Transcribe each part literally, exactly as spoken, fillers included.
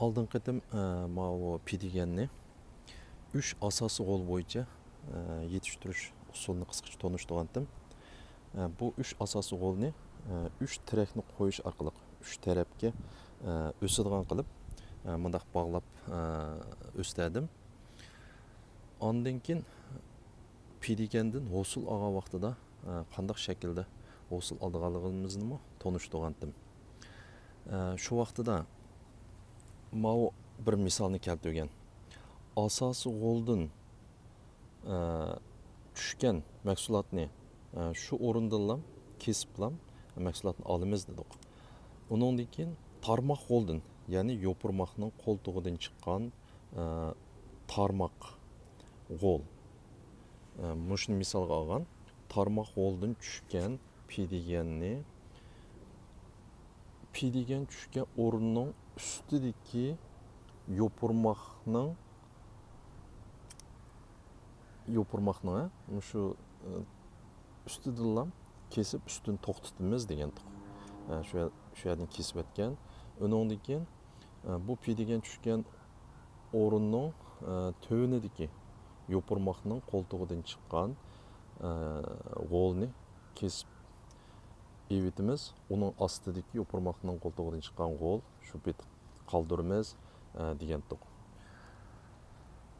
ئالدىنقى قېتىم، ئە، ماۋۇ پىدىگەننى ئۈچ ئاساسىي غول بويىچە، ئە، يېتىشتۈرۈش ئۇسۇلىنى قىسقىچە تونۇشتۇرغانتىم. ئە، بۇ ئۈچ ئاساسىي غولنى، ئە، ئۈچ تىرەكنى قويۇش ئارقىلىق ئۈچ تەرەپكە، ئە، ئۆسىدىغان قىلىپ، ئە، مۇنداق باغلاپ، ئە، ئۆستۈردۈم. ئاندىن كېيىن پىدىگەندىن ھوسۇل ئالغان ۋاقتىدا، ئە، قانداق شەكىلدە ھوسۇل ئالىدىغانلىقىمىزنىمۇ تونۇشتۇرغانتىم. ئە، شۇ ۋاقتىدا ماۋۇ بىر مىسالنى كەلتۈرگەن. ئاساسىي غولدىن، ئە، چۈشكەن مەھسۇلاتنى، ئە، شۇ ئورۇندىنلا كېسىپلا مەھسۇلاتنى ئالىمىز دېدۇق. ئۇنىڭدىن كېيىن تارماق غولدىن، يەنى يوپۇرماقنىڭ قولتۇقىدىن چىققان، ئە، تارماق غول. ئە، مۇشۇنى مىسالغا ئالغان. تارماق غولدىن چۈشكەن پىدىگەننى، پىدىگەن چۈشكەن ئورۇننىڭ ئۈستىدىكى يوپۇرماقنىڭ، يوپۇرماقنىڭ، ھە، مۇشۇ، ئە، ئۈستىدىنلا كېسىپ، ئۈستىنى توختىتىمىز دېگەنتۇق. ئە، شۇ يەر-، شۇ يەردىن كېسىپ ئۆتكەن. ئۇنىڭدىن كېيىن، ئە، بۇ پىدىگەن چۈشكەن ئورۇننىڭ، ئە، تۆۋىنىدىكى يوپۇرماقنىڭ قولتۇقىدىن چىققان، ئە، غولنى كېسىپ ئېۋىتىمىز. ئۇنىڭ ئاستىدىكى يوپۇرماقنىڭ قولتۇقىدىن چىققان غول شۇ پېتى قالدۇرىمىز، ئە، دېگەنتۇق.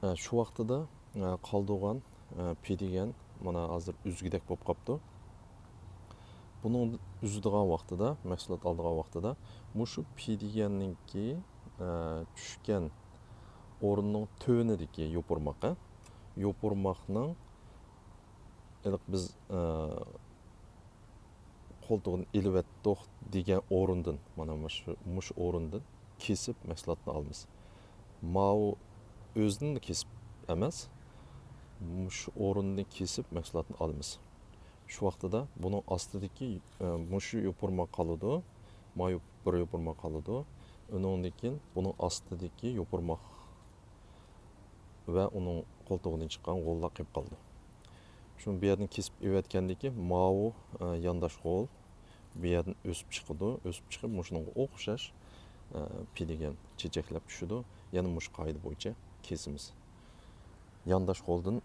ئە، شۇ ۋاقتىدا، ئە، قالدۇرغان، ئە، پىدىگەن مانا ھازىر ئۈزگۈدەك بولۇپ قاپتۇ. بۇنىڭ ئۈزىدىغان ۋاقتىدا، مەھسۇلات ئالىدىغان ۋاقتىدا مۇشۇ پىدىگەننىڭكى، ئە، چۈشكەن ئورۇننىڭ تۆۋىنىدىكى يوپۇرماق، يوپۇرماقنىڭ ھېلىقى بىز، ئە، قولتۇقىنى ئېلىۋەتتۇق دېگەن ئورۇندىن، مانا مۇشۇ، مۇشۇ ئورۇندىن كېسىپ مەھسۇلاتنى ئالىمىز. ماۋۇ ئۆزىنى كېسىپ ئەمەس، مۇشۇ ئورۇندىن كېسىپ مەھسۇلاتنى ئالىمىز. شۇ ۋاقتىدا بۇنىڭ ئاستىدىكى، ئە، مۇشۇ يوپۇرماق قالىدۇ، ما يوپ-، بىر يوپۇرماق قالىدۇ. ئۇنىڭدىن كېيىن بۇنىڭ ئاستىدىكى يوپۇرماق ۋە ئۇنىڭ قولتۇقىدىن چىققان غوللار قېلىپ قالىدۇ. شۇنى بۇ يەردىن كېسىپ ئېۋەتكەندىكى ماۋۇ، ئە، يانداش غول بۇ يەردىن ئۆسۈپ چىقىدۇ. ئۆسۈپ چىقىپ، مۇشۇنىڭغا ئوخشاش، ئە، پىدىگەن چېچەكلەپ چۈشىدۇ. يەنە مۇشۇ قائىدە بويىچە كېسىمىز. يانداش غولدىن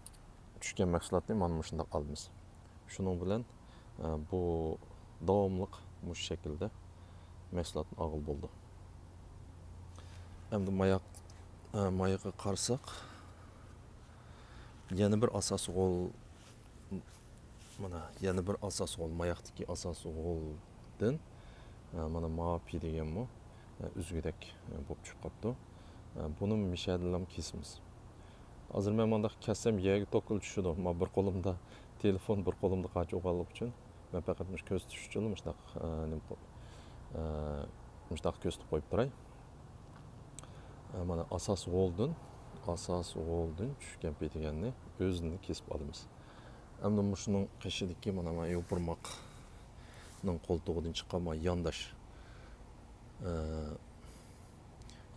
چۈشكەن مەھسۇلاتنى مانا مۇشۇنداق ئالىمىز. شۇنىڭ بىلەن، ئە، بۇ داۋاملىق مۇشۇ شەكىلدە مەھسۇلاتنى ئالغىلى بولىدۇ. ئەمدى ماياق، ئە، مايىقىغا قارىساق، يەنە بىر ئاساسىي غول، مانا يەنە بىر ئاساسىي غول، ماياقتىكى ئاساسىي غولدىن، ئە، مانا ما پىدىگەنمۇ، ئە، ئۈزگۈدەك، ئە، بولۇپ چىقىپ قاپتۇ. ئە، بۇنى مىشەدىنلا كېسىمىز. ھازىر مەن مۇنداق كەسسەم يەرگە توكلا چۈشىدۇ. ما بىر قولۇمدا تېلېفون، بىر قولۇمدا قاچا بولغانلىقى ئۈچۈن مەن پەقەت مۇشۇ كۆرسىتىش ئۈچۈنلا مۇشۇنداق، ئە، نېمە قىل-، ئە، مۇشۇنداق كۆرسىتىپ قويۇپ تۇراي. ئە، مانا ئاساسىي غولدىن، ئاساسىي غولدىن چۈشكەن پىدىگەننى ئۆزىنى كېسىپ ئالىمىز. ئەمدى مۇشۇنىڭ قېشىدىكى مانا، مانا يوپۇرماقنىڭ قولتۇقىدىن چىققان مانا يانداش، ئە،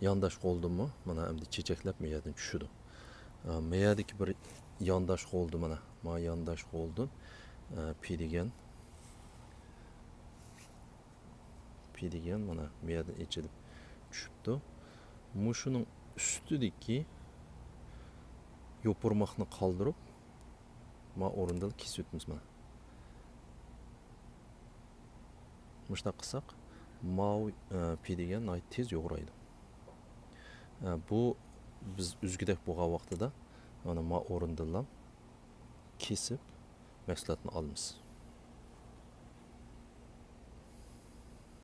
يانداش غولدىنمۇ مانا ئەمدى چېچەكلەپ ما يەردىن چۈشىدۇ. ئە، ما يەردىكى بىر يانداش غولدىن مانا، ما يانداش غولدىن، ئە، پىدىگەن، پىدىگەن مانا ما يەردىن ئېچىلىپ چۈشۈپتۇ. مۇشۇنىڭ ئۈستىدىكى يوپۇرماقنى قالدۇرۇپ، ما ئورۇندىن كېسىۋېتىمىز مانا. مۇشۇنداق قىلساق، ماۋۇ، ئە، پىدىگەن ناھايىتى تېز يوغىنايدۇ. ئە، بۇ بىز ئۈزگۈدەك بولغان ۋاقتىدا، مانا ما ئورۇندىنلا كېسىپ مەھسۇلاتنى ئالىمىز.